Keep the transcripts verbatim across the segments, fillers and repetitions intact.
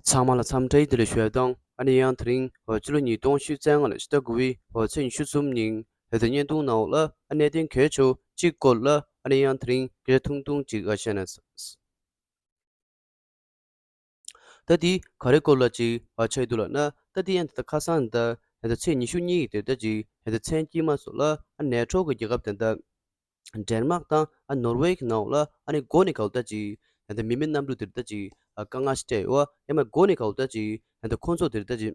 ཚང་མ་ལ་འཚམས་འདྲི་བདེ་ལེགས་ཞུ་ཡ་དང་། ཨ་ནི་ཡང་དེ་རིང་ཕྱི་ལོ་ཉིས་སྟོང་ཉི་ཤུ་རྩ་ལྔ་ལོའི་ཕྱི་ཟླ་དགུ་པའི་ཚེས་ཉི་ཤུ་གསུམ་ཉིན་ད་ལྟ་བརྙན་ཐུང་ནང་ལ་ཨ་གནད་དོན་གལ་ཆེ་བ་གཅིག་སྐོར་ལ་ཨ་ནི་ཡང་དེ་རིང་སྐད་ཆ་ཐུང་ཐུང་ཅིག་ཨ་བཤད་ན། ད་དེ་ག་རེ་སྐོར་ལ་ཅིག་ཨ་ཆགས་འདུག་ལབ་ན། ད་དེ་ཡང་ད་ལྟ་ཁ་སང་ད་ད་ཚེས་ཉི་ཤུ་གཉིས་ཀྱི་དེ་ད་ཅིག་ད་ལྟ་མཚན་དཀྱིལ་མ་སོགས་ལ་ཨ་ནེ་ཊོ་གི་རྒྱལ་ཁབ་དེ་འདྲ། ཌེན་མཱག་དང་ཨ་ནོར་ཝེ་གི་ནང་ལ་ཨ་ནི་འགོ་ནས་ག་ལ་ད་ཅིག་ད་མི་མེད་གནམ་གྲུ་དེར་ད་ཅིག་ཨ་དཀའ་ངལ་ཞིག་སྤྲད་ཡོད་པ། ཡང་མ་འགོ་ནས་ག་ལ་ད་ཅིག་ད་ཁོང་ཚོ་དེར་ད་ཅིག་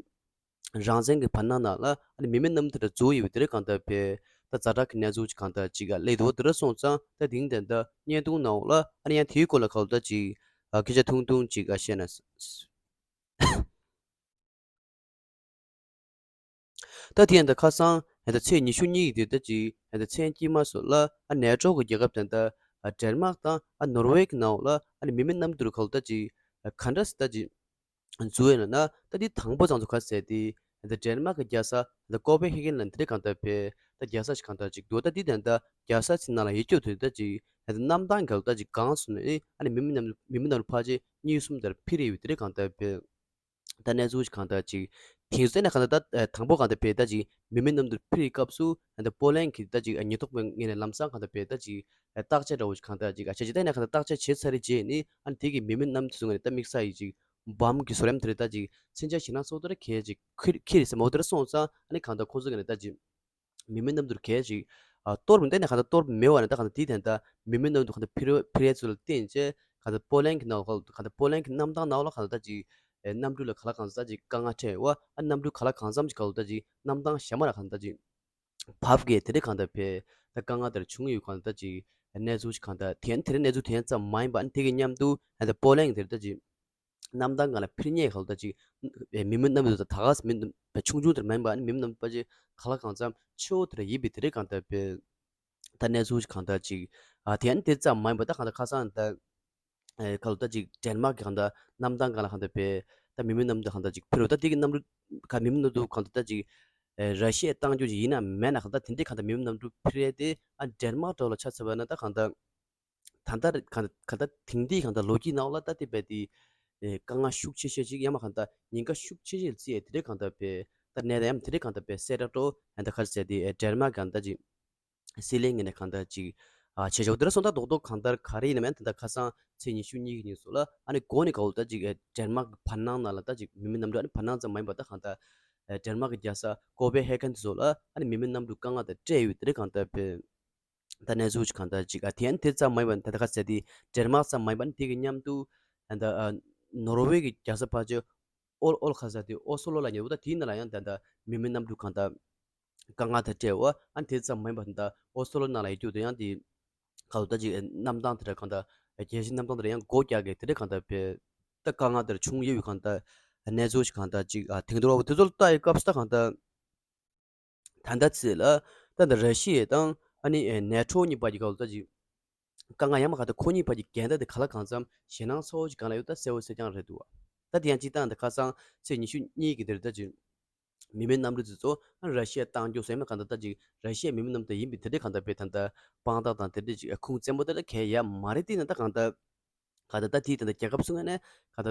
རང་བཙན་གྱི་བར་སྣང་ནང་ལ་ཨ་ནི་མི་མེད་གནམ་གྲུ་དེ་འཛུལ་ཡོད་པའི་དེ་རིང་གང་ལྟར་བས་ད་ཛ་དྲག་གི་གནས་ཚུལ་ཅིག་གང་ལྟར་ཅིག་ཨ་སླེབས་འདུག་དེ་འདྲ་སོང་ཙང་ད་དེང་དེ་འདྲ་བརྙན་ཐུང་ནང་ལ་ཨ་ནི་ཡང་དེའི་སྐོར་ལ་ག་ལ་ད་ཅིག་ཨ་སྐད་ཆ་ཐུང་ཐུང་ཅིག་ཨ་བཤད་ན། ད་དེ་ཡང་ད་ཁ་སང་ད་ཚེས་ཉི་ཤུ་གཉིས་ཀྱི་དེ་ད་ཅིག་ད་མཚན་དཀྱིལ་མ་སོགས་ལ་ཨ་ནེ་ཊོ་གི་རྒྱལ་ཁབ་དེ་འདྲ་ཨ་ཌེན་མཱག་དང་ཨ་ནོར་ཝེ་གི་ནང་ལ་ཨ་ནི་མི་མེད་གནམ་གྲུ་ག་ལ་ད་ཅིག་ག་འདྲ་སེ་ད་ཅིག་འཛུལ་ཡོད་ན་ན། ད་དེ་དང་པོ་ཙང་ཚོ་ག་ཟེར་དེ་ད་ཌེན་མཱག་གི་རྒྱལ་ས་ད་ཀོ་པེ་ཧེ་གྷན་ལ་དེ་རིང་གང་ལྟར་བས་ད་རྒྱལ་ས་ཞིག་གང་ལྟར་ཅིག་འདུག་ད་དེ་དེ་འདྲ་རྒྱལ་ས་ཅིག་ནང་ལ་ཡོད་རྒྱུ་དེ་ད་ཅིག་ད་གནམ་ཐང་ག་ལ་ད་ཅིག་གང་སོང་ནས་ཨ་ནི་མི་མེད་གནམ་མི་མེད་གནམ་གྲུ་ཕལ་ཆེར་གཉིས་གསུམ་དེར་འཕུར་ཡོད་པའི་དེ་རིང་གང་ལྟར་བས། ད་གནས་ཚུལ་ཞིག་གང་ལྟར་ཅིག་དེང་སང་ནས་གང་ལྟར་ད་དང་པོ་གང་ལྟར་བས་ད་ཅིག་མི་མེད་གནམ་གྲུ་འཕུར་བའི་སྐབས་སུ་ད་པོ་ལན་གྱི་ད་ཅིག་ཉེན་རྟོག་པའི་ངོས་ནས་ལམ་སང་གང་ལྟར་བས་ད་ཅིག་བརྟག་དཔྱད་འདྲ་བོ་ཞིག་གང་ལྟར་ཅིག་ཨ་ཆ་ཅིག་ད་ནས་གང་ལྟར་བརྟག་དཔྱད་བྱས་ཚར་རེད་བྱས་ནས་ཨ་ནི་དེ་གི་མི་མེད་གནམ་གྲུ་ཚོའི་ངོས་ནས་ད་དམིགས་བསལ་ཡིན་ཅིག་བམ་གྱི་བཟོ་ལམ་དེ་རེད། ད་ཅིག་མཚོན་ཆ་ཞེད་སྣང་ཚོགས་དེ་རེད་གས་ཅིག་ཁྱེར་ཁྱེར་རེད་ཟེར་མོ་དེ་རེད་སོང་ཙང་ཨ་ནི་གང་ལྟར་ཁོང་ཚོའི་ངོས་ནས་ད་ཅིག་མི་མེད་གནམ་གྲུ་གས་ཅིག་ཨ་གཏོར་མི་འདི་ནས་གང་ལྟར་གཏོར་མེད་པ་ནས་ད་གང་ལྟར་དེའི་དོན་དག་མི་མེད་གནམ་གྲུ་གང་ལྟར་འཕུར་འཕུར་ཡས་ཚུལ་ལ་བརྟེན་བྱས་གང་ལྟར་པོ་ལན་གྱི་ནང་གང་ལྟར་པོ་ལན་གྱི་གནམ་ཐང་ནང་ལ་གང་ལྟར་ཅིག་ཨེ་གནམ་གྲུ་ལ་ག་ལ་གང་ཟག་ཅིག་དཀའ་ངལ་འཕྲད་ཡོད་པ། ཨ་གནམ་གྲུ་ག་ལ་གང་འཚམ་ཅིག་གང་ལྟར་ཅིག་གནམ་ཐང་གཞན་མ་ལ་གང་ལྟར་ཅིག་བབས་གས་དེ་འདྲ་གང་ལྟར་བས་ད་དཀའ་ངལ་དེར་བྱུང་ཡོད་གང་ལྟར་ཅིག་གནས་ཚུལ་ཅིག་གང་ལྟར་དེ་དེ་འདྲ་གནས་ཚུལ་དེ་ཙམ་མ་ཡིན་པ། ཨ་ནི་དེ་གི་མཉམ་དུ་ཨ་ད་པོ་ལན་གྱི་དེར་ད་ཅིག་གནམ་ཐང་སྒང་ལ་འཕུར་མཁན་གང་ལྟར་ཅིག་ཨེ་མི་མེད་གནམ་གྲུ་དང་ད་ག་སེ་མི་ཆུང་ཆུང་དེར་མིན་པ། ཨ་ནི་མི་མེད་གནམ་གྲུ་ཕལ་ཆེར་ག་ལ་གང་འཚམ་ཆེ་བོ་དེར་ཡིན་པའི་དེ་རིང་གང་ལྟར་བས་ད་གནས་ཚུལ་གང་ལྟར་ཅིག་ཨ་དེ་ནི་དེ་ཙམ་མ་ཡིན་པ། ད་གང་ལྟར་ཁ་སང་ད་ཨེ་ག་ལ་ད་ཅིག་ཌེན་མཱག་གི་གང་ལྟར་གནམ་ཐང་སྒང་ལ་གང་ལྟར་བས་ད་མི་མེད་གནམ་གྲུ་གང་ལྟར་ཅིག་འཕུར་བ། ད་དེ་གི་གནམ་གྲུ་ག་མི་མེད་གནམ་གྲུ་གང་ལྟར་ད་ཅིག་ཨེ་ར་ཤི་ཡས་བཏང་རྒྱུ་ཅིག་ཡིན་ན་མེད་ན་གང་ལྟར་དེ་འདྲའི་གང་ལྟར་མི་མེད་གནམ་གྲུ་འཕུར་ཡས་དེ་ཨ་ཌེན་མཱག་འདྲ་བོ་ལ་ཆ་མཚོན་པ་ན་ད་གང་ལྟར། ད་ལྟ་གང་གང་ལྟར་དེང་དུས་གང་ལྟར་ལོ་རྒྱུས་ནང་ལ་ད་ལྟའི་བས་དེ་ཨེ་དཀའ་ངལ་ཤུགས་ཆེ་ཤོས་ཅིག་ཡང་མ་གང་ལྟར་ཉེན་ཁ་ཤུགས་ཆེ་ཤོས་བརྩི་ཡས་དེ་འདྲའི་གང་ལྟར་བས་ད་གནས་སྟངས་ཡང་དེ་འདྲའི་གང་ལྟར་བས་གསལ་བསྒྲགས་འགྲོ་ཡང་ད་ག་རེ་ཟེར་དེ་ཨེ་ཌེན་མཱག་གང་ལྟར་ཅིག་སྲིད་བློན་ངོས་ནས་གང་ལྟར་ཅིག་ཨ་བྱས་ཆོག་དེ་ར་སོང་ད་རྡོག་རྡོག་གང་ལྟར་ག་རེ་ཡིན་ནམ་ཡང་ད་ལྟ་ཁ་སང་ཚེས་ཉི་ཤུ་གཉིས་ཀྱི་ཉིན་སོགས་ལ་ཨ་ནི་འགོ་ནས་ག་ལ་ད་ཅིག་ཨེ་ཌེན་མཱག་གི་བར་སྣང་ནང་ལ་ད་ཅིག་མི་མེད་གནམ་གྲུ་ཨ་ནི་བར་སྣང་ཙམ་མ་ཡིན་པ་ད་གང་ལྟར་ཨེ་ཌེན་མཱག་གི་རྒྱལ་ས་ཀོ་པེ་ཧེ་གྷན་དེ་ཚོ་ལ་ཨ་ནི་མི་མེད་གནམ་གྲུ་དཀའ་ངལ་དང་སྤྲད་ཡོད་དེ་རེད་གང་ལྟར་བས། ད་གནས་ཚུལ་ཅིག་གང་ལྟར་ཅིག་ཨ་དེ་ཡང་དེ་ཙམ་མ་ཡིན་པ་ད་ལྟ་ཁ་ཟེར་དེ་ཌེན་མཱག་ཙམ་མ་ཡིན་པ་ནི་དེ་གི་མཉམ་དུ་ཨ་ད་ཨ་ནོར་ཝེ་གི་རྒྱལ་ས་ཕལ་ཆེར་ཨོ་ཨོ་ཁ་ཟེར་དེ་ཨོ་སོ་ལོ་ལ་ཉེ་བོ་ད་དེའི་ནང་ལ་ཡང་ད་ད་མི་མེད་གནམ་གྲུ་གང་ལྟར་དཀའ་ངལ་དང་སྤྲད་པ། ཨ་དེ་ཙམ་མ་ཡིན་པ་ད་ཨོ་སོ་ལོ་ནང་ལ་ཡོད་རྒྱུ་དེ་ཡང་དེ་ག་ལ་ད་ཅིག་གནམ་ཐང་དེ་འདྲ་གང་ལྟར་རྒྱལ་སྤྱིའི་གནམ་ཐང་དེ་འདྲ་ཡང་སྒོ་རྒྱག་གི་དེ་འདྲ་གང་ལྟར་བས་ད་དཀའ་ངལ་དེར་བྱུང་ཡོད་པའི་གང་ལྟར་གནས་ཚུལ་ཞིག་གང་ལྟར་ཅིག་ཨ་དེང་དུ་རོ་དེ་ཚོ་ལ་ལྟ་ཡི་སྐབས་སུ་ད་གང་ལྟར། ད་ལྟ་ཚེ་ལ་ད་ལྟ་ར་ཤི་ཡ་དང་ཨ་ནི་ཨེ་ནེ་ཊོ་གཉིས་བར་གྱི་ག་ལ་ད་ཅིག་དཀའ་ངལ་ཡང་མ་ག་ད་ཁོ་གཉིས་བར་གྱི་འགལ་ཟླ་དེ་ག་ལ་གང་འཚམ་ཞེད་སྣང་ཚ་བོ་ཞིག་གང་ལ་ཡོད་ད་གསལ་བོ་གསལ་རྐྱང་རེད་འདུག་བ། ད་དེ་ཡང་སྤྱིར་བཏང་ད་ཁ་སང་ཚེས་ཉི་ཤུ་གཉིས་ཀྱི་དེར་ད་ཅིག་མི་མེད་གནམ་གྲུ་དེ་ཚོ་ར་ཤི་ཡ་བཏང་རྒྱུ་ཟེར་མ་ག་ད་ད་ཅིག་ར་ཤི་ཡ་མི་མེད་གནམ་གྲུ་ཡིན་པའི་དེ་འདྲའི་གང་ལྟར་བས་ད་ལྟ་དཔང་རྟགས་དང་དེ་འདྲའི་ཅིག་ཁུངས་བཙན་པོ་དེ་ལ་གལ་ཡ་མ་རེད། དེ་ན་ད་གང་ལྟར། ག་ད་ད་དེའི་ད་ལྟ་རྒྱལ་ཁབ་གསུམ་ནས་ག་ད་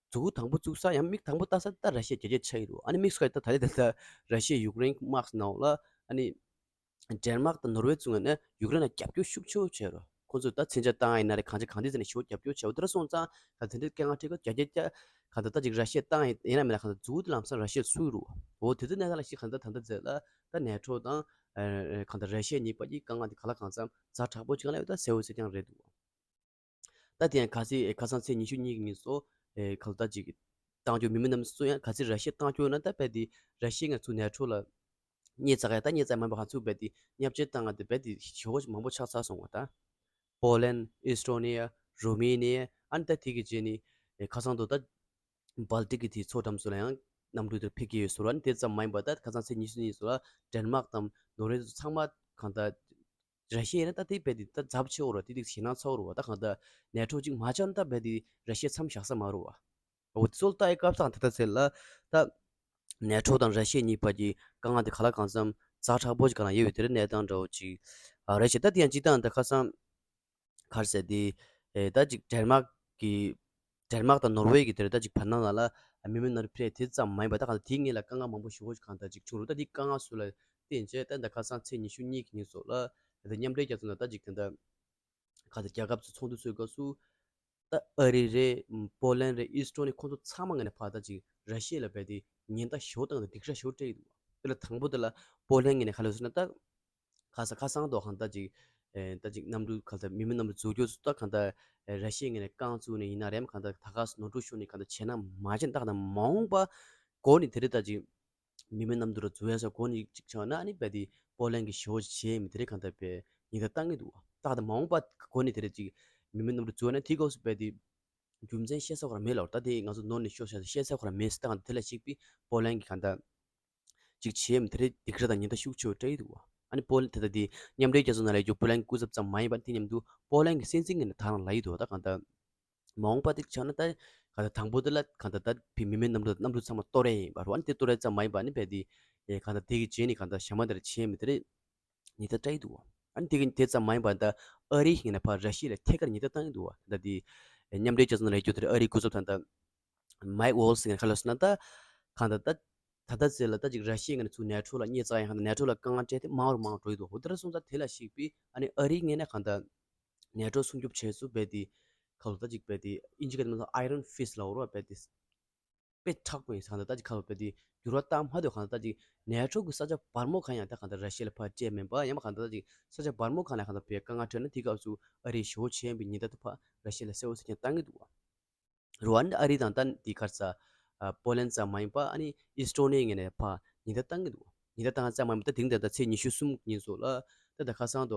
མཛུབ་གུ་དང་པོ་བཙུགས་ས་ཡང་མིག་དང་པོ་ལྟ་ས་ད་ར་ཤི་ཡ་རྒྱལ་རྒྱལ་ཆགས་ཡིན་རུང་། ཨ་ནི་དམིགས་སུ་ད་ད་རེས་ད་ལྟ་ར་ཤི་ཡ་ཡུཀ་རེན་དམག་ནང་ལ་ཨ་ནི་ཌེན་མཱག་དང་ནོར་ཝེ་གཙོས་ནས་ཡུཀ་རེན་ལ་རྒྱབ་སྐྱོར་ཤུགས་ཆེ་བོ་བྱས་རུང་། ཁོང་ཚོས་ད་མཚོན་ཆ་བཏང་ཡིན་ན་རེད། གང་ཅི་གང་འདི་ཟེར་ནས་ཞེ་པོ་རྒྱབ་སྐྱོར་བྱས་འོ་དེ་ར་སོང་ཙང་ག་དེ་འདྲའི་དཀའ་ངལ་འཕྲད་ཀ་རྒྱ་རྒྱ་རྒྱ་ག་ད་ད་ཅིག་ར་ཤི་ཡ་བཏང་ཡིན་ཡིན་ན་མིན་ན་ག་ད་མཛུབ་གུ་དེ་ལམ་སང་ར་ཤི་ཡ་བཙུགས་རུང་འོ་དེ་ཚོ་གནས་སྟངས་ལ་ཞིག་ག་ད་ད་ད་ཟེར་ལ་ད་ནེ་ཊོ་དང་ཨ་ག་ད་ར་ཤི་ཡ་གཉིས་བར་གྱི་དཀའ་ངལ་དེ་ག་ལ་གང་འཚམ་ཛ་དྲག་པོ་ཅིག་ལ་ཡོད་ད་གསལ་བོ་གསལ་རྐྱང་རེད་འདུག་ད་དེ་ཡང་ག་ཚོད་ཁ་སང་ཚེས་ཉི་ཤུ་གཉིས་ཀྱི་ཉིན་སོ་ཨེ་ག་ལ་ད་ཅིག་བཏང་རྒྱུ་མི་མེད་གནམ་གྲུ་ཚོ་ཡང་ག་ཚོད་ར་ཤི་ཡ་བཏང་རྒྱུ་ན་ད་རྦད་དེ་ར་ཤི་ཡ་ང་ཚོ་ནེ་ཊོ་ལ་སྙད་བཙལ་ཡ་ད་སྙད་བཙལ་མ་པ་ང་ཚོ་རྦད་དེ་བརྙས་བཅོས་བཏང་ང་དེ་རྦད་དེ་ཞེ་པོ་ཅིག་མང་པོ་ཆགས་ཚར་སོང་བ་ད། པོ་ལན། ཨི་སི་ཊོ་ནི་ཡ། རུ་མི་ནི་ཡ། ཨ་ནི་ད་དེ་གི་རྗེས་ནི་ཨེ་ཁ་སང་དུ་ད་སྦལ་ཏིག་གི་དེ་མཚོ་འགྲམ་ཚོ་ལ་ཡང་གནམ་གྲུ་དེ་འཕུར་གྱི་ཡོད་ཟེར་བ། ཨ་ནི་དེ་ཙམ་མ་ཡིན་པ་ད་ཁ་སང་ཚེས་ཉི་ཤུ་ཉིན་སོ་ལ་ཌེན་མཱག་དང་ནོར་ཝེ་ཚོ་ཚང་མ་གང་ལྟར་ར་ཤི་ཡ་ཡིན་ན་ད་དེ་རྦད་དེ་ད་ཚབས་ཆེ་བོ་ར་དེ་དེ་ཞེད་སྣང་ཚ་བོ་རུ་བ། ད་གང་ལྟར་ནེ་ཊོ་གཅིག་མ་ཆགས་ན་ད་རྦད་དེ་ར་ཤི་ཡ་མཚམས་བཞག་ས་མ་རུ་བ། འོ་དེ་ཚོ་ལ་ལྟ་ཡི་སྐབས་སུ་ད་ལྟ་ཚེ་ལ་ད་ནེ་ཊོ་དང་ར་ཤི་ཡ་གཉིས་བར་གྱི་དཀའ་ངལ་དེ་ག་ལ་གང་འཚམ་ཛ་དྲག་པོ་ཅིག་ག་ལ་ཡོད་པའི་དེ་རེད་གནས་སྟངས་འདྲ་བོ་ཅིག་ཨ་རེད་ཤག་ད་དེ་ཡང་སྤྱིར་བཏང་ད་ཁ་སང་ག་རེ་ཟེར་དེ་ཨེ་ད་ཅིག་ཌེན་མཱག་གི་ ཌེན་མཱག་དང་ནོར་ཝེ་གི་དེར་ད་ཅིག་བར་སྣང་ནང་ལ་མི་མེད་གནམ་གྲུ་འཕུར་ཡ་དེ་ཙམ་མ་ཡིན་པ། ད་གང་ལྟར་དེའི་སྔོན་ལ་དཀའ་ངལ་མང་པོ་ཞེ་པོ་ཅིག་གང་ལྟར་ཅིག་བྱུང་རུང་། ད་དེའི་དཀའ་ངལ་ཚོ་ལ་བརྟེན་བྱས་ད་ད་ཁ་སང་ཚེས་ཉི་ཤུ་གཉིས་ཀྱི་ཉིན་སོགས་ལ་ད་མཉམ་འབྲེལ་རྒྱལ་ཚོགས་ནང་ད་ཅིག་དེ་འདྲ་གང་ལྟར་རྒྱལ་ཁབ་ཚོ་ཚོགས་འདུ་ཚོགས་སྐབས་སུ། ད་ཨ་རི་རེད། པོ་ལན་རེད། ཨི་སི་ཊོ་ནི། ཁོང་ཚོ་ཚང་མ་ངོས་ནས་ཕར་ད་ཅིག་ར་ཤི་ཡ་ལ་རྦད་དེ་ཉེན་བརྡ་ཞེ་པོ་བཏང་དང་སྡིགས་ར་ཞེ་པོ་སྤྲད་ཡོད་འདུག་དེ་ལ་དང་པོ་དེ་ལ་པོ་ལན་ངོས་ནས་ག་རེ་ཟེར་ན། ད་ཁ་ས་ཁ་སང་དུ་གང་ལྟར་ཅིག་ཨེ་ད་ཅིག་གནམ་གྲུ་གང་ལྟར་མི་མེད་གནམ་གྲུ་འཛུགས་རྒྱུ་སུ་ད་གང་ལྟར་ཨེ་ར་ཤི་ཡ་ངོས་ནས་རྐང་བཙུགས་ནས་ཡིན་ན་རེད། གང་ལྟར་ད་ག་སུ་ནོར་འཁྲུལ་ཤོར་ནས་གང་ལྟར་བྱས་ན་མ་བྱས་ན། ད་གང་ལྟར་མ་འོངས་པ་འགོ་ནས་དེ་རེད། ད་ཅིག་མི་མེད་གནམ་གྲུ་ར་འཛུགས་ཡ་ས་འགོ་ནས་ཅིག་བྱུང་ན་ཨ་ནི་རྦད་དེ་པོ་ལན་གྱིས་ཞེ་པོ་བྱས་མི་དེ་རེད། གང་ལྟར་རྦད་ཉེན་བརྡ་བཏང་གི་འདུག་ད་གང་ལྟར་མ་འོངས་པ་འགོ་ནས་དེ་རེད། ཅིག་མི་མེད་གནམ་གྲུ་འཛུགས་ན་དེའི་སྐབས་སུ་རྦད་དེ་རྒྱུ་མཚན་བཤད་ས་ཁོ་རང་མེད་ལབ། ད་དེ་ང་ཚོ་ནོར་ནས་ཤོར་ཤག་བཤད་ས་ཁོ་རང་མེད་ཟེར། ད་གང་ལྟར་དེ་ལ་གཞིགས་པའི་པོ་ལན་གྱིས་གང་ལྟར་ཅིག་བྱས་མི་དེ་རེད། སྡིགས་ར་དང་ཉེན་བརྡ་ཤུགས་ཆེ་བོ་སྤྲད་ཡི་འདུག་ཨ་ནི་པོ་ལན་དེ་ད་དེ་མཉམ་འབྲེལ་རྒྱལ་ཚོགས་ནང་ལ་ཡོད་རྒྱུ་པོ་ལན་སྐུ་ཚབ་ཙམ་མ་ཡིན་པ་དེ་མཉམ་དུ་པོ་ལན་གྱི་སྲིད་འཛིན་གྱིས་ནས་ད་རང་ལབ་ཡི་འདུག་ད་གང་ལྟར་མ་འོངས་པ་དེ་ཆགས་ན་ད་གང་ལྟར་དང་པོ་དེ་ལ་གང་ལྟར་ད་བི་མི་མེད་གནམ་གྲུ་གནམ་གྲུ་ཚང་མ་གཏོར་ཡ་ཡིན་པ་རེད། ཨ་ནི་དེ་གཏོར་ཡ་ཙམ་མ་ཡིན་པ་ཨ་ནི་རྦད་དེ་ཨེ་གང་ལྟར་དེ་གི་རྗེས་ནས་གང་ལྟར་ཞག་མ་དེར་བྱས་མི་དེ་རེད། ཉེན་བརྡ་སྤྲད་ཡི་འདུག་ཨ་ནི་དེ་གི་དེ་ཙམ་མ་ཡིན་པ་ད་ཨ་རིའི་ངོས་ནས་ཕར་ར་ཤི་ཡ་ལ་ཐད་ཀར་ཉེན་བརྡ་བཏང་གི་འདུག་ད་དེ་མཉམ་འབྲེལ་རྒྱལ་ཚོགས་ནང་ལ་ཡོད་རྒྱུ་དེ་རེད། ཨ་རིའི་སྐུ་ཚབ་ད་ལྟ་མའིག་ཝོལ་ཟེར་མཁན་ག་ལབ་སོང་ན། ད་གང་ལྟར་ད་ད་ལྟ་ཟེར་ལ་ད་ཅིག་ར་ཤི་ཡའི་ངོས་ནས་ཚུར་ནེ་ཊོ་ལ་སྙད་བཙག་ཡ་གང་ལྟར་ནེ་ཊོ་ལ་དཀའ་ངལ་འཕྲད་དེ་མང་རུ་མང་རུ་འགྲོ་ཡི་འདུག་འོ་དེ་འདྲ་སོང་ཙང་དེ་ལ་གཞིགས་པའི་ཨ་ནི་ཨ་རིའི་ངོས་ནས་གང་ལྟར་ནེ་ཊོ་སྲུང་སྐྱོབ་བྱས་ཚུལ་རྦད་དེ་ག་ལབ་ད་ཅིག་རྦད་དེ་ཨིན་ཇི་སྐད་ནས་ཨའི་རོན་ཕིསཊ་ལབ་འོ་ར། རྦད་དེ་དཔེ་མཁྲེགས་པོ་ཡིན་ཟེར། གང་ལྟར་ད་ཅིག་ག་ལབ་རྦད་དེ་འགྱུར་བ་བཏང་མ་འདོད། གང་ལྟར་ད་ཅིག་ནེ་ཊོ་གི་ས་ཆ་བར་མོ་གང་ཡང་ད་གང་ལྟར་ར་ཤི་ཡ་ལ་ཕར་སྤྲད་མེད་པ། ཡང་མ་གང་ལྟར་ད་ཅིག་ས་ཆ་བར་མོ་གང་ལ་གང་ལྟར་བས་དཀའ་ངལ་འཕྲད་ན་དེའི་སྐབས་སུ་ཨ་རིས་ཞེ་པོ་བྱས་ཡིན་པའི་ཉེན་བརྡ་དེ་ཕར་ར་ཤི་ཡ་ལ་གསལ་པོ་གསལ་རྐྱང་བཏང་གི་འདུག་བ། རུ་ཨ་ནི་ཨ་རི་དང་ད་འདི་ག་རེ་ཟེར། ཨ་པོ་ལན་ཙམ་མ་ཡིན་པ་ཨ་ནི་ཨི་སི་ཊོ་ནི་ངོས་ནས་ཕར་ཉེན་བརྡ་བཏང་གི་འདུག་ཉེན་བརྡ་བཏང་ཙམ་མ་ཡིན་པ་ད་དེ་རིང་ད་ལྟ་ཚེས་ཉི་ཤུ་གསུམ་ཉིན་སོགས་ལ་ད་ལྟ་ཁ་སང་དུ་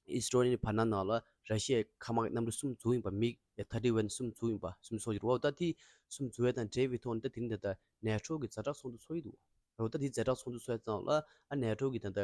ཨི་སི་ཊོ་ནི་བར་སྣང་ནང་ལ་ར་ཤི་ཡའི་མཁའ་དམག་གནམ་གྲུ་གསུམ་འཛུལ་ཡིན་པ། མིག་ཐར་ཊི་ཝན་གསུམ་འཛུལ་ཡིན་པ། གསུམ་སོགས་ཀྱི་རུ་ཨོ་ད་དེ་གསུམ་འཛུལ་བའི་དང་འབྲེལ་བའི་ཐོག་ནས་ད་དེ་རིང་ད་ལྟ་ནེ་ཊོ་གི་ཛ་དྲག་ཚོགས་འདུ་ཚོགས་ཡི་འདུག་རུ་ད་དེ་ཛ་དྲག་ཚོགས་འདུ་ཚོགས་ཙང་ལ་ཨ་ནེ་ཊོ་གི་ད་ལྟ་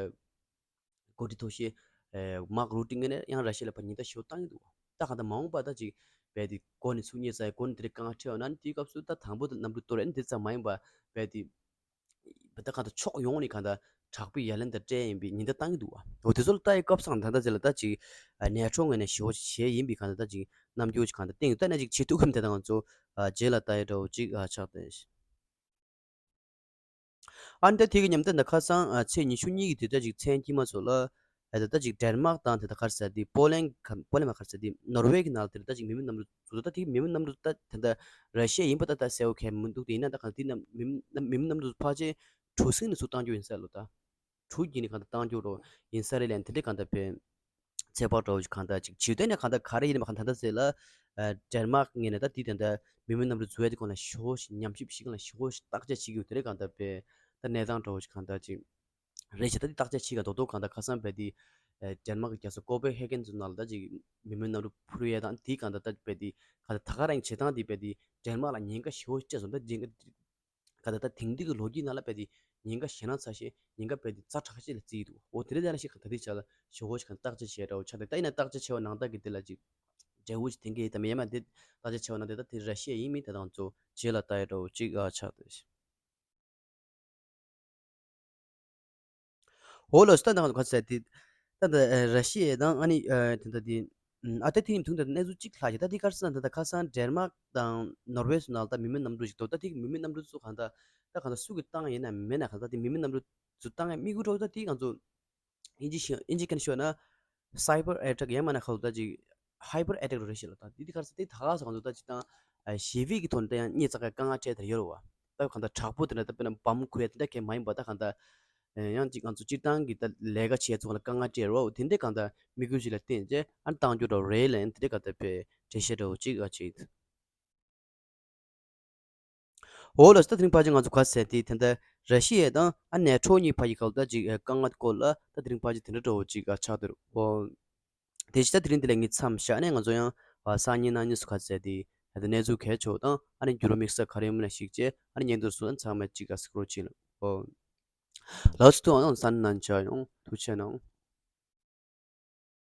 འགོ་ཁྲིད་མཐོ་ཤོས་ཨེ་མཱག་རུ་ཏི་ངོས་ནས་ཡང་ར་ཤི་ཡ་ལ་ཕར་ཉེན་བརྡ་ཞེ་པོ་བཏང་གི་འདུག་ད་གང་ལྟར་མ་འོངས་པ་ད་ཅིག་རྦད་དེ་འགོ་ནས་ཚུར་སྙད་བཙག་ཡ་འགོ་ནས་དེ་རིང་དཀའ་ངལ་འཕྲད་ཡོང་ན་ནི་དེའི་སྐབས་སུ་ད་དང་པོ་དེ་གནམ་གྲུ་གཏོར་ཡ་ནི་དེ་ཙམ་མ་ཡིན་པ་རྦད་དེ་ད་གང་ལྟར་ཕྱོགས་ཡོངས་ནས་གང་ལྟར་དྲག་པོའི་ཡ་ལན་དེ་སྤྲད་ཡིན་པའི་ཉེན་བརྡ་བཏང་གི་འདུག་བ། འོ་དེ་ཚོ་ལ་ལྟ་ཡི་སྐབས་སུ་ད་ལྟ་དེ་ལ་ད་ཅིག་ཨ་ནེ་ཊོ་ངོས་ནས་ཞེ་པོ་ཅིག་བྱས་ཡིན་པའི་གང་ལྟར་ད་ཅིག་རྣམ་འགྱུར་ཅིག་གང་ལྟར་བསྟན་ཡོད། ད་ནས་ཅིག་བྱེད་ཐུབ་ཀྱི་མི་དེ་དང་ཚོ་ཨ་རྗེས་ལ་ལྟ་ཡི་འདྲ་བོ་ཅིག་ཨ་ཆགས་ཏེ། ཨ་ནི་ད་དེ་གི་མཉམ་དུ་ད་ཁ་སང་ཨ་ཚེས་ཉི་ཤུ་གཉིས་ཀྱི་དུས་ད་ཅིག་མཚན་དཀྱིལ་མ་ཚོ་ལ་ཨ་ད་ད་ཅིག་ཌེན་མཱག་དང་དེ་ད་ག་རེ་ཟེར་དེ་པོ་ལན་ག་པོ་ལན་མ་ག་རེ་ཟེར་དེ་ནོར་ཝེ་གི་ནང་ལ་དེ་ད་ཅིག་མི་མེད་གནམ་གྲུ་ཚུགས་འདུག་ད་དེ་མི་མེད་གནམ་གྲུ་ད་ད་ད་ར་ཤི་ཡ་ཡིན་པ་ད་ད་གསལ་པོ་གང་མི་འདུག་དེ་ཡིན་ན་ད་གང་དེ་ན་མི་མེད་མི་མེད་གནམ་གྲུ་ཕལ་ཆེར་གྲུ་གཟིངས་ནས་ཚུར་བཏང་རྒྱུ་ཡིན་ས་ལོ། ད་གྲུ་བརྒྱུད་ནས་གང་ལྟར་བཏང་རྒྱུ་རོ་ཡིན་ས་རེད་ལན་དེ་འདྲས་གང་ལྟར་བས། ཚོད་དཔག་འདྲ་བོ་ཞིག་གང་ལྟར་ཅིག་བྱེད་དོན་ནི་གང་ལྟར་ག་རེ་ཡིན་པ་གང་ལྟར་ཟེར་ལ། ཨ་ཌེན་མཱག་ངོས་ནས་ད་དེ་དེ་འདྲ་མི་མེད་གནམ་གྲུ་འཛུལ་ཡ་དེ་སྒང་ལ་ཞེ་པོ་ཞིག་ཉམས་ཞིབ་ཞིག་ལ་ཞེ་པོ་ཞིག་བརྟག་དཔྱད་བྱེད་ཀྱི་ཡོད། དེ་རེད་གང་ལྟར་བས་ད་གནས་སྟངས་འདྲ་བོ་ཞིག་གང་ལྟར་ཅིག་རེད་བྱས་ད་དེ་བརྟག་དཔྱད་བྱེད་ག་རྡོག་རྡོག་གང་ལྟར་ཁ་སང་བས་དེ་ཨ་ཌེན་མཱག་གི་རྒྱལ་ས་ཀོ་པེ་ཧེ་གྷན་ཚོ་ནང་ལ་ད་ཅིག་མི་མེད་གནམ་གྲུ་འཕུར་ཡ་དང་དེ་གང་ལྟར་ད་བས་དེ་གང་ལྟར་ད་ག་རང་བྱེད་སྟངས་དེ་བས་དེ་ཌེན་མཱག་ལ་ཉེན་ཁ་ཞེ་པོ་ཞིག་སྤྲད་སོང་། ད་ཉེན་ཁ་ག་ད་ལྟ་དེང་དུས་ཀྱི་ལོ་རྒྱུས་ནང་ལ་རྦད་དེ་ཉེན་ཁ་ཞེད་སྣང་ཚ་ཞིང་ཉེན་ཁ་རྦད་དེ་ཛ་དྲག་ཅིག་ལ་བརྩིས་འདུག་འོ་དེ་རིང་ད་ནང་བཞིན་གང་ད་དེ་ཆ་ལ་ཞེ་པོ་ཞིག་གང་བརྟག་དཔྱད་བྱས་འདྲ་བོ་ཆགས་ཏེ། ད་ཡིན་ན་བརྟག་དཔྱད་བྱས་པ་ནང་ལྟར་གྱི་དེ་ལ་ཅིག་འབྲས་བུ་ཞིག་ཐོན་གྱི་ཡོད་དམ་ཡང་མ་དེ་བརྟག་དཔྱད་བྱས་པ་ནང་དེ་ད་དེ་ར་ཤི་ཡ་ཡིན་མིན་དེ་དང་ཚོ་རྗེས་ལ་ལྟ་ཡ་འདྲ་བོ་ཅིག་ཨ་ཆགས་ཏེ། འོ་ལགས་སོ། ད་ནང་ག་ཟེར་དེ་ད་ད་ར་ཤི་ཡ་དང་ཨ་ནི་ཨ་དེ་ད་དེ་ཨ་ད་དེ་ཡིན་དུས་ད་གནས་ཚུལ་གཅིག་ལྷག་ཅིག་ད་དེ་ག་རེ་ཟེར་ན་ད་ད་ཁ་སང་ཌེན་མཱག་དང་ནོར་ཝེ་སོགས་ནང་ལ་ད་མི་མེད་གནམ་གྲུ་ཞིག་འདུག་ད་དེ་མི་མེད་གནམ་གྲུ་ཚོ་གང་ད་ད་གང་ད་སུ་གིས་བཏང་ཡིན་ན་མེད་ན་གང་ད་ད་དེ་མི་མེད་གནམ་གྲུ་ཚོ་བཏང་ཡ་དམིགས་ཡུལ་འདྲ་བོ་ད་དེ་ང་ཚོ་ཨིན་ཇི་ཤེས་ཨིན་ཇི་སྐད་ནས་ཤོད་ན་སའི་བར་ཨེ་ཊེག་ཡང་མིན་ན་ག་ལབ་ད་ཅིག་ཧའི་པར་ཨེ་ཊེག་རེད་ཤག་ལ། ད་དེ་དེ་ག་རེ་ཟེར་དེ་ད་ག་ཟེར་གང་འདུག་ད་ཅིག་ད་ཨ་ཞི་བའི་གི་ཐོག་ནས་ད་ཡང་སྙད་བཙག་གི་དཀའ་ངལ་འཕྲད་དེ་ཡོད་རེད་བ། ད་གང་ལྟར་དྲག་པོ་དེ་འདྲ་ད་དཔེར་ན་བམ་འཁུར་ཡ་དེ་འདྲ་གང་མ་ཡིན་པ་ད་གང་ལྟར་ཨ་ཡང་ཅིག་ང་ཚོ་སྤྱིར་བཏང་གི་ད་ལས་ཀ་བྱེད་ཡ་ཚོ་ལ་དཀའ་ངལ་འཕྲད་རེད་བ། དེ་འདྲ་གང་ལྟར་དམིགས་ཡུལ་ཞིག་ལ་བརྟེན་བྱས་ཨ་ནི་བཏང་རྒྱུ་འདྲ་བོ་རེད་ལབ་ཡ་དེ་འདྲ་གང་ལྟར་དཔེ་འགྲེལ་བཤད་འདྲ་བོ་ཅིག་ཨ་བྱེད། འོ་ལགས་སོ། ད་དེ་རིང་ཕལ་ཆེར་ང་ཚོ་ག་ཟེར་དེ་དེ་འདྲ་ར་ཤི་ཡ་དང་ཨ་ནེ་ཊོ་གཉིས་བར་གྱི་སྐབས་ད་ཅིག་དཀའ་ངལ་སྐོར་ལ་ད་དེ་རིང་ཕལ་ཆེར་དེ་འདྲ་འདྲ་བོ་ཅིག་ཆགས་བསྡད་རེད། འོ་དེ་བཞིན་ད་དེ་རིང་འདི་ལ་ངས་མཚམས་བཞག་ནས་ང་ཚོ་ཡང་སང་ཉིན་གནངས་ཉིན་སུ་ག་ཟེར་དེ་ད་གནས་ཚུལ་གལ་ཆེ་བ་དང་ཨ་ནི་འགྱུར་བ་དམིགས་བསལ་ག་རེ་ཡོད་མེད་ལ་གཞིགས་བྱས་ཨ་ནི་ཉན་འདུག་སོང་ན་ཚང་མས་ཅིག་ག་སྐོར་ཅིག་ལ། འོ་ལགས་སོ། ཐུགས་ཨ་ནང་སང་ཉིན་ནང་ཆ་ཡོང་ཐུགས་ཆེ་གནང་།